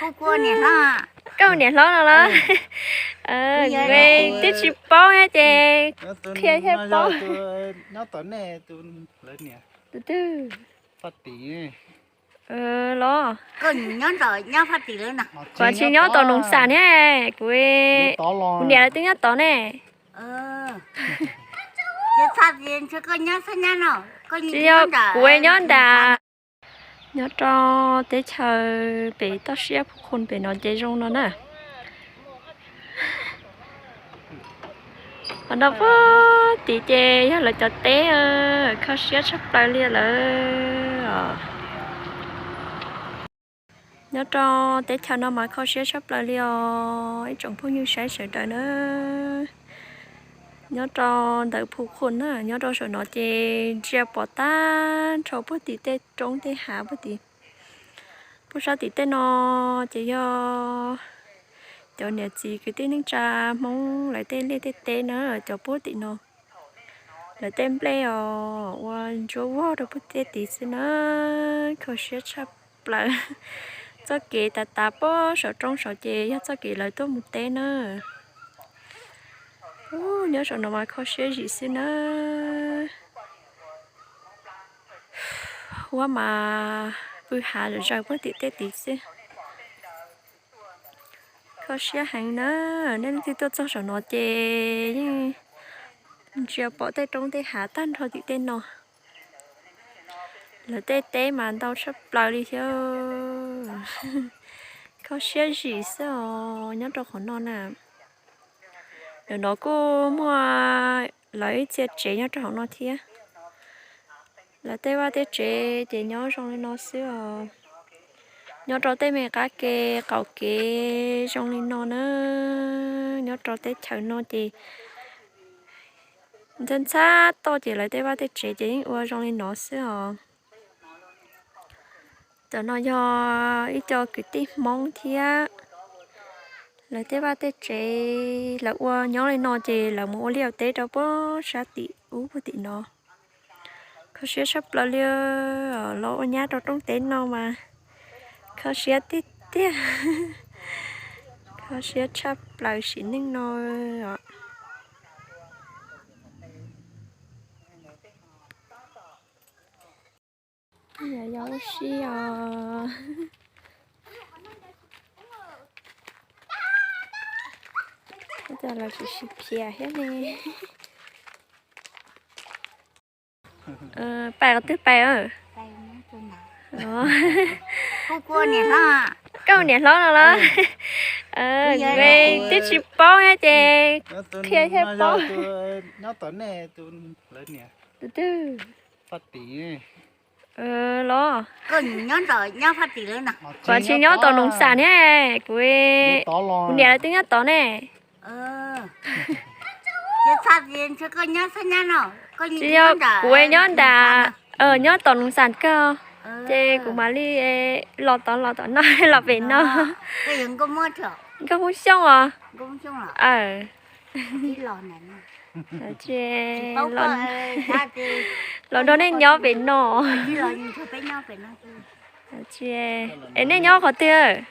Koj niam hlob no los? Twb tsis paub thiab ces qhia thiaj paub. Tus twg? Los? Kuv tsis nyob tom Noov Xam ne, kuv, kuv niam lawv twb nyob tod ne. Tsis yog, kuv nyob nram, nyob rau teb chaws pem toj siab Phu Khun pem no ces zoo no na. Ho no puag tim ces yog lawv cov teb, kho siab tshaj plaws li lawm. Nyob rau teb chaws no mas kho siab tshaj plaws li os ib tsoom phooj ywg saib sawv daws na. Nyob rau ntawm Phu Khun na, nyob rau saum no ces ntsia pom tag nrho puag tim tej roob tej hav puag tim. Puag sab tim tej no ces yog cov niam txiv kwv tij neej tsa Hmoob lawv tej liaj tej teb na, cov puag tim no. Lawv tej nplej os ua ntsuab vog rau puag tej tid xwb na, kho siab tshaj plaws. Txoj kev tav tav puag saum roob saud ces yog txoj kev lawv tuaj mus teb na. Nyob saum no mas kho siab zim xwb na. Huab mas pw hav zom zaws puag tim tej tid xwb. Kho siab heev na, nej leej twg tuaj txog saum no ces yeej ntsia pom tej roob tej hav tag nrho tim tej no. Lawv tej teb mas ntau tshaj plaws li thiab. Kho siab zim xwb os nyob rau qhov no na. Ntawm no kuj muaj lawv ib txhia tsev nyob rau hauv no thiab. Lawv tej vaj tej tsev ces nyob zoo li no xwb os. Nyob rau tej me qab ke qaum kev zoo li no na. Nyob rau teb chaws no ces ntxhab ntxhab toj ces lawv tej vaj tej tsev ces yeej ua zoo li no xwb os. Cov no yog ib co kwv tij Hmoob thiab. Lawv tej vaj tej tsev lawv ua nyob li no ces lawv mus ua liaj ua teb rau puag sab tim ub puag tim no. Kho siab tshaj plaws li, los ua nyab rau rooj teb no mas kho siab tiag tiag. Kho siab tshaj plaws sim neej no. Yog ua si os. Cas los tsis sib phiaj thiab ne. Pais qhov twg pais? Koj niam hlob no los? Twb tsis paub thiab ces qhia thiaj paub. Tus twg? Los? Kuv tsis nyob tom Noov Xam ne, kuv, kuv niam lawv twb nyob tod ne. Tsis yog, kuv nyob nram, nyob tom Noov Xam kawg, ces kuv mam li los tod los tom no los pem no. Nkauj Hmoob Xyooj os. Tsis, los nrog nej nyob pem no. Tsis, es nej nyob qhov twg?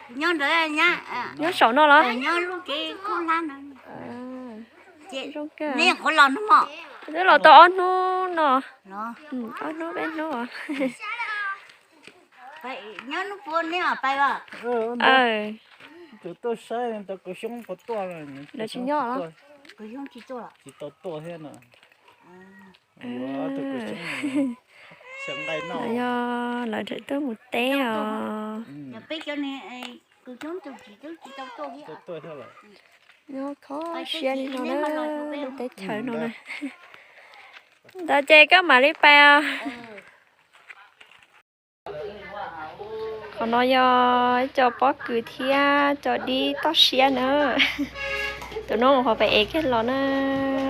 Nyob saum no los? Twb los tau ob hnub no. Ob hnub peb hnub. Lawv tsis nyob los? Yog lawv tseem tuaj mus teb os. Nyob kho siab li no na, teb chaws no na. Ntawd ces koj mam li pais os. Qhov no yog ib co pob kws thiab co dib toj siab na. Tus noob qhov pais ev kiag los na,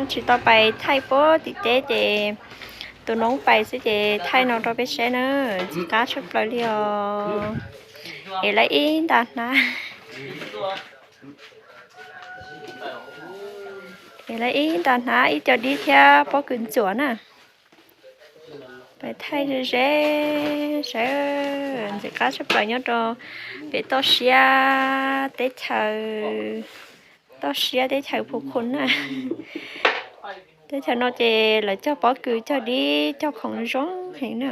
tsis tau pais thaij puag tim teb ces tus noob pais xwb ces thaij no rau peb saib na, ntxim qab tshaj plaws li os. Ev lawv ib nta hnab, ev lawv ib nta hnab ib co dib thiab pob kws ntxuam na. Pais thaij ze ze saib, ntxim qab tshaj plaws nyob rau pem toj siab teb chaws, toj siab teb chaws Phu Khu na. Teb chaws no ces lawv cog pob kws cog dib cog khoom zoo heev na.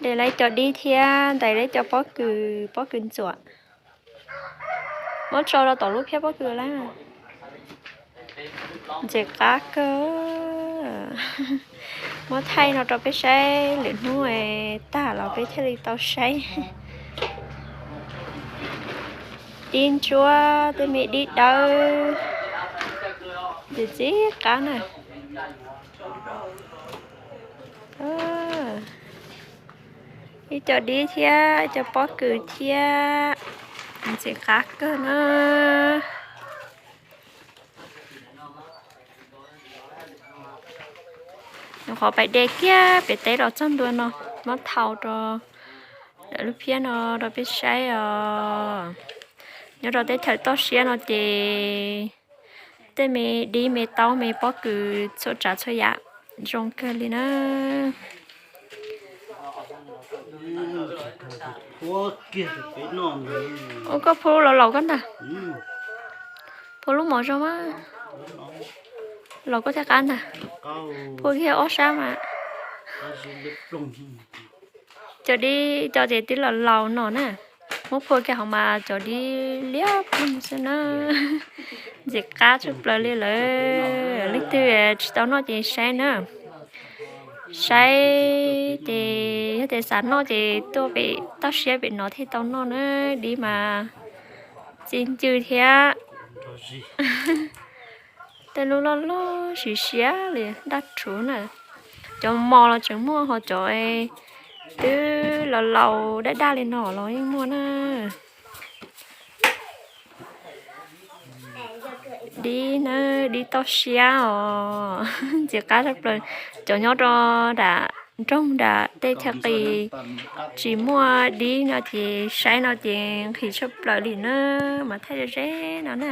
De lawv cov dib thiab ntais lawv cov pob kws, pob kws ntxuam. Muab tso rau tom lub phiab pob kws lawm. Ntxim qab kawg. Muab thaij no rau peb saib, lwm hnub tag los peb thiaj li tau saib. Dib ntsuab tej me dib dawb, ntxim qab na. Ib co dib thiab ib co pob kws thiab, ntxim qab kawg na. Nyuam qhuav pais de kiag pem teb los txog ntua no, muab thau rau lub phiab no rau peb saib os. Nyob rau teb chaws toj siab no ces tej me dib me taub me pob kws txhua tsav txhua yam zoo kawg li na. Ua koj phua lub laus laus koj ntag. Phua lub mos zoo mas laus koj thiaj qab ntag. Phua kiag ob sab mas. Cov dib co ces twb laus laus no na. Muab phua kiag hauv mas cov dib liab ploog xwb na. Ntxim qab tshaj plaws li lawm. Leej twg tsis tau noj ces saib na. Saib ces yog tias xav noj ces tuaj pem toj siab pem no thiaj tau noj na. Dib mas txi ncw thiab. Tej lub loj loj siav siav li daj rhuv na. Cov mos los tseem muaj, ho cov twb laus laus daj daj li no los yeej muaj na. Dib na, dib toj siab os, ntxim qab tshaj plaws. Cov nyob rau nram nroog nram tej chaw qis tsis muaj dib no ces saib no ces nqhis tshaj plaws li na, mas thaij ze ze no na.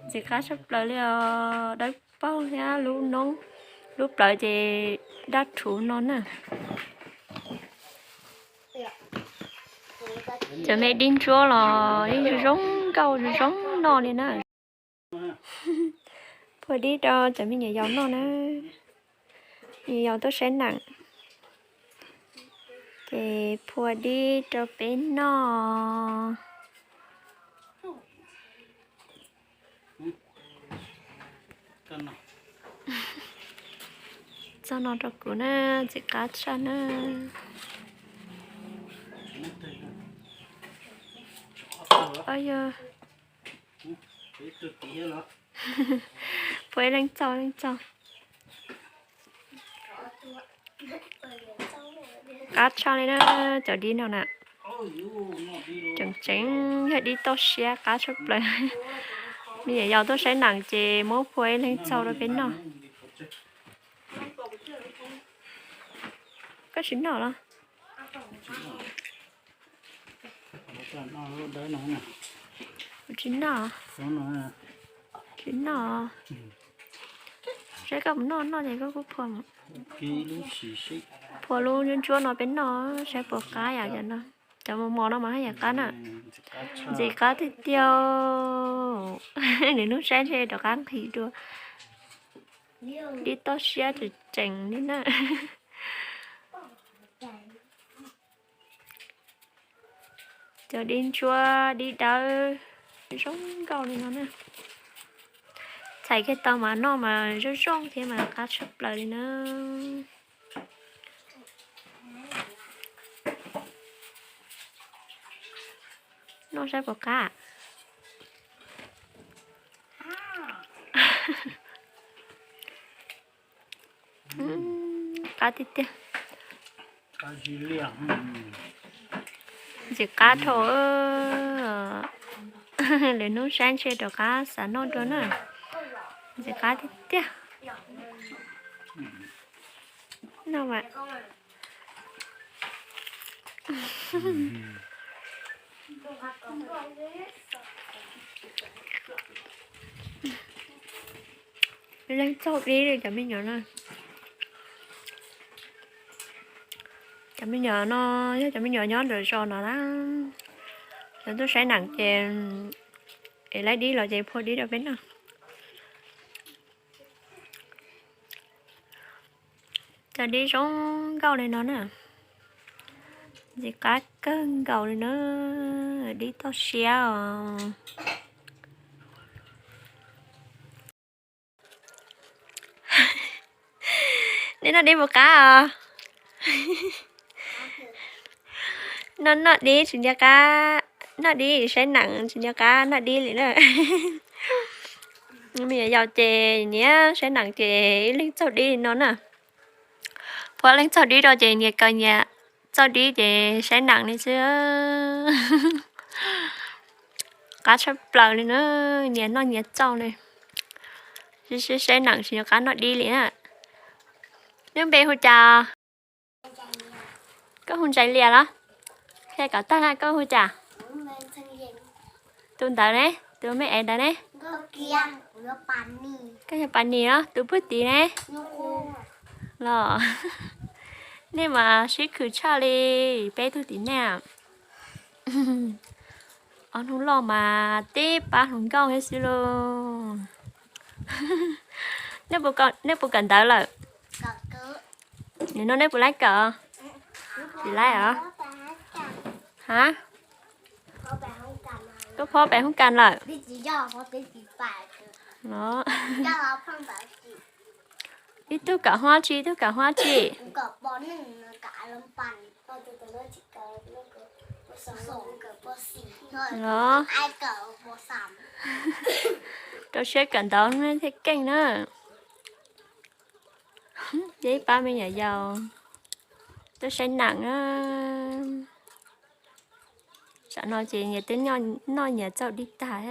Ntxim qab tshaj plaws li os, dawb paug thiab lub noob, lub plawv ces daj rhuv no na. Cov me dib ntsuab los yeej zoo zoo nkauj zoo zoo noj li na. Phua dib rau cov me nyuam yaus noj na. Me nyuam yaus tuaj saib neem ces phua dib rau peb noj. Txog no rau kuv na, ntxim qab tshaj na. Yog phua ib leeg txaus leej txaus. Qab tshaj li na, cov dib no na. Tseem tseem yog dib toj siab qab tshaj plaws. Me nyuam yaus tuaj saib neem ces muab phua ib leeg txaus rau peb noj. Koj tsis noj los? Kuv tsis noj. Tsis noj. Saib koj mus noj noj ces koj kuj phua mus. Phua lub ntsuab ntsuab no peb noj saib puas qab yam cov no. Cov mos mos no mas haj yam qab na. Ntxim qab tiag tiag. Nws hnub saib ntshe rov qab nqhis dua. Dib toj siab tseem tseem li na. Cov dib ntsuab dib dawb zoo nkauj li no na. Txhais kiag tau mas noj mas zoo zoo thiab mas qab tshaj plaws li na. Noj saib puas qab. Qab tiag tiag. Ntxim qab dhau. Lwm hnub saib ntshe rov qab xav noj dua na. Ntxim qab tiag tiag. Noj mas. Leej txaug dib li cov me nyuam no. Cov me nyuam no yog cov me nyuam nyob ntawm zos no na. Lawv tuaj saib neem ces es laib dib los ces phua dib rau peb noj. Cov dib zoo nkauj li no na. Ntxim qab kawg nkaus li na. Dib toj siab os. Nej noj dib puas qab os? Noj noj dib tsis nco qab, noj dib saib neem tsis nco qab noj dib li na. Me nyuam yaus ces nyiam saib neem ces ib leeg txaug dib li no na. Phua leej txaug dib rau ces nyias kaw nyias txaug dib ces saib neem li xwb. Qab tshaj plaws li na, nyias noj nyias txaug li. Saib neem tsis nco qab noj dib li na. Neb npe hu cas? Koj hu Ntxhais Lias los? Qhia kom tag na, koj hu cas? Tus ntawd ne, tus me es ntawd ne? Koj yog Pas Nis los? Tus pwg tim ne? Los, nej mas sib khwm tshaj li, peb tug tim nej. Ob hnub loj mas tib pab hluas nkauj thiab xwb lauj. Nej puas kawm ntawv lawm? Nim no nej puas laib kawm? Tsis laib os. Ha? Koj phob pem hoob kas lawm? Ib tug kawm hoob tsi, ib tug kawm hoob tsi? Los, rau siab kawm ntawv thiaj keej na. Ces ib pab me nyuam yaus tuaj saib neem na. Tsam no ces nyias twb noj nyias txaug dib tag.